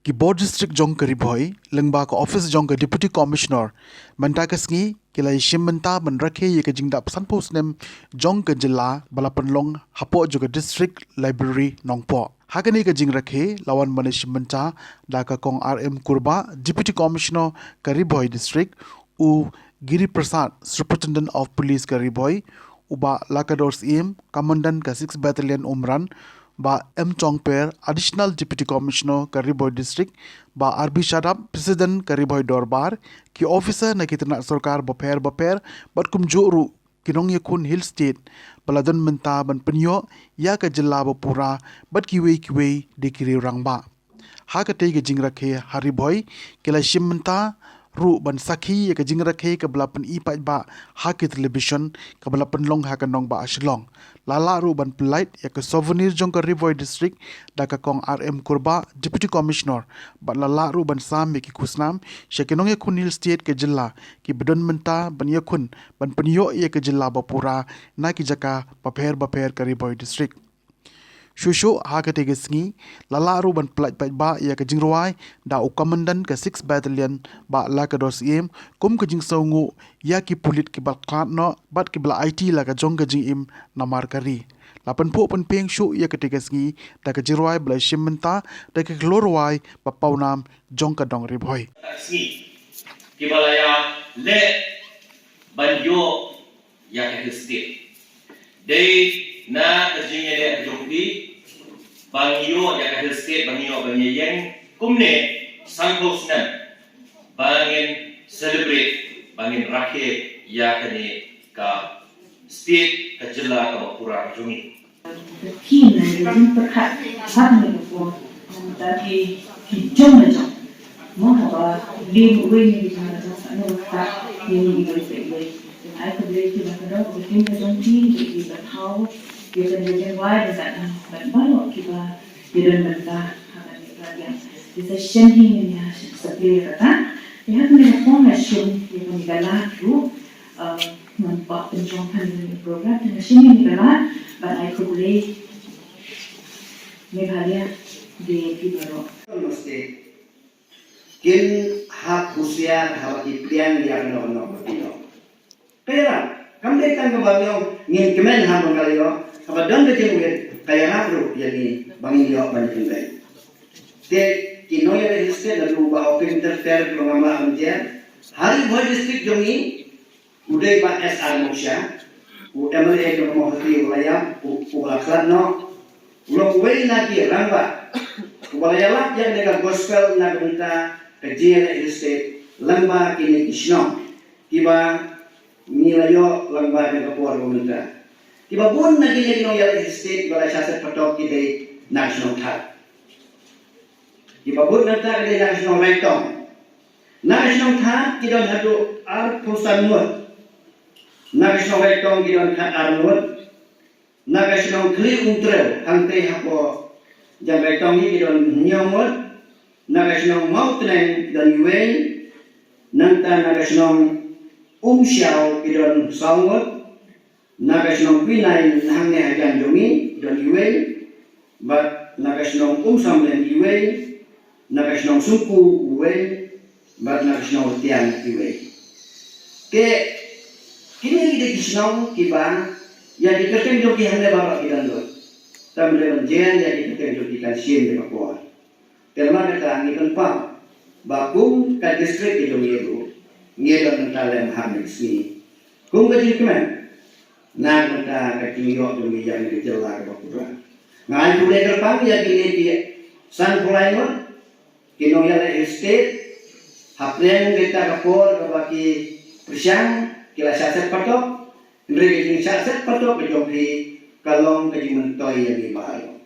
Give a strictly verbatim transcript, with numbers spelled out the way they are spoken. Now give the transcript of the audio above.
Ki bor district jong ka Ri Bhoi lyngba ka office jong ka Deputy Commissioner mynta ka sngi ki la ïashim bynta ban rakhe ïa ka jingdap sanphew snem jong ka jylla ba la pynlong hapoh jong ka District Library Nongpoh. Ha kane ka jingrakhe la wan ban ïashim bynta da ka Kong R M Kurbah, Deputy Commissioner ka Ri Bhoi District, u Giri Prasad, Superintendent of Police ka Ri Bhoi, u Bah Lakador Syiem, Commandant ka Six Battalion Umran, Bah M Chongper, Additional Deputy Commissioner ka Ri Bhoi District, Bah R B Shadap, President ka Ri Bhoi Dorbar, ki officer na ki tnat sorkar bapher bapher, bad kumjuh ruh ki nongïakhun Hill State ba la don bynta ban pynïoh ïa ka jylla ba pura bad kiwei kiwei de ki riew rangbah. Ha katei ka jingrakhe ha Ri Bhoi ki la shim bynta ruh ban sakhi ïa ka jingrakhe kaba la pyni paidbah ha ki television kaba la pynlong ha ka nongbah Shillong. La lah ruh ban pyllait ïa ka souvenir jong ka Ri Bhoi District da ka Kong R M Kurbah, Deputy Commissioner, bad la lah ruh ban sam ïa ki khusnam sha ki nongïakhun Hill State ka jylla kiba don bynta ban ïakhun ban pynïoh ïa ka jylla ba pura na ki jaka bapher bapher ka Ri Bhoi District. Shuh shuh ha katei ka sngi la lah ruh ban pyllait paidbah ïa ka jingrwai da u Commandant ka Six Battalion Bah Lakador Syiem kum ka jingsngewnguh ïa ki pulit kiba la khlad noh bad kiba la aiti la ka jong ka jingim namar ka ri. La pynphuh pynphieng shuh ïa katei ka sngi da ka jingrwai ba la shim bynta da ka khlur rwai ba pawnam jong ka dong Ri Bhoi. Sngi kiba la ïa leh ban ïoh ïa ka Hill State. Dei na ka jingïaleh ka jong phi ba ngi ïoh ïa ka Hill State, ba ngi ïoh, ba ngi ïeng kumne sanphew snem ba ngin celebrate, ba ngin rakhe ïa kane ka state, ka jylla kaba pura ka jong ngi. Ki ne jin pyrkhat sat ne ko. Nangta ki ki jong ne jong. Mo haba lim uwei ne ki jong ne jong sa ne ka ne ni uwei sa uwei. Ai khublei ki ba ka dok ki tin ka jong ki ki ba thaw ki ka ne jong wai ba sa ne ba ba ki ba ki don bynta ha ka ne ka ya. Ki sa shen hi ne ya sa pli ka ta. Ki ha ne ko ha shen ki ba ni ka la ru. Ngan pynjong phan ïa kane ka program, te nga shim ïa kane ka lad ban ai khublei Meghalaya de ki baroh. Namaste. Kin hap husiar haba ki pdiang ïa kano kano ba ki ong. Ka ïarap, kam dei tang kaba ong ngin kmen ha Meghalaya, haba don ka jingwit ka ïarap ruh ïa ngi ba ngin ïoh ban ïakynduh. Te ki nongïaleh Hill State naduh ba hapdeng ter ter ki ba ngam lah ban jer. Ha Ri Bhoi District jong ngi, u dei Bah S R Mukshah, u M L A jong ka Mawhati u la ïap, u, u la khlad noh, u long uwei na ki rangbah uba la ïalap ïa kane ka gospel na ka bynta ka jingïaleh Hill State lyngba kine ki shnong kiba ngi la ïoh lyngba kane ka por ba mynta. Kiba bun na kine ki nongïaleh Hill State kiba la shah set patok ki dei na ka shnong Thad. Kiba bun na ka bynta ki dei na ka shnong Raitong. Na ka shnong Thad ki don haduh arphew san ngut. Na ka shnong Raitong ki don khat ar ngut. Na ka shnong Khlieh Umtrew hangtei hapoh Jam Raitong ki don hynñiew ngut. Na ka shnong Mawtneng ki don uwei. Nangta na ka shnong Umshiaw ki don saw ngut. Na ka shnong Kwinai hangne hajan jong ngi don uwei, bad na ka shnong Umsamlen uwei, na ka shnong Sumku uwei, bad na ka shnong Rtiang uwei. Te kine ki dei ki shnong kiba ïa ki kyrteng jong ki hangne baroh ki dang don. Te ban jer ïa ki kyrteng jong ki kan shim ïa ka por. Te namar kata ngi pynpaw ba kum ka district ka jong ngi ruh ngi don mynta lem ha kane ka sngi kum ka jingkmen na ka bynta ka jingïoh jong ngi ïa ka jylla kaba pura. Nga ai khublei kyrpang ïa kine ki sanphew lai ngut ki nongïaleh Hill State hapdeng kata ka por kaba ki pyrshang ki la shah set patok. Hynrei ka jingshah set patok ka jong phi ka long ka jingmyntoi ïa ngi baroh.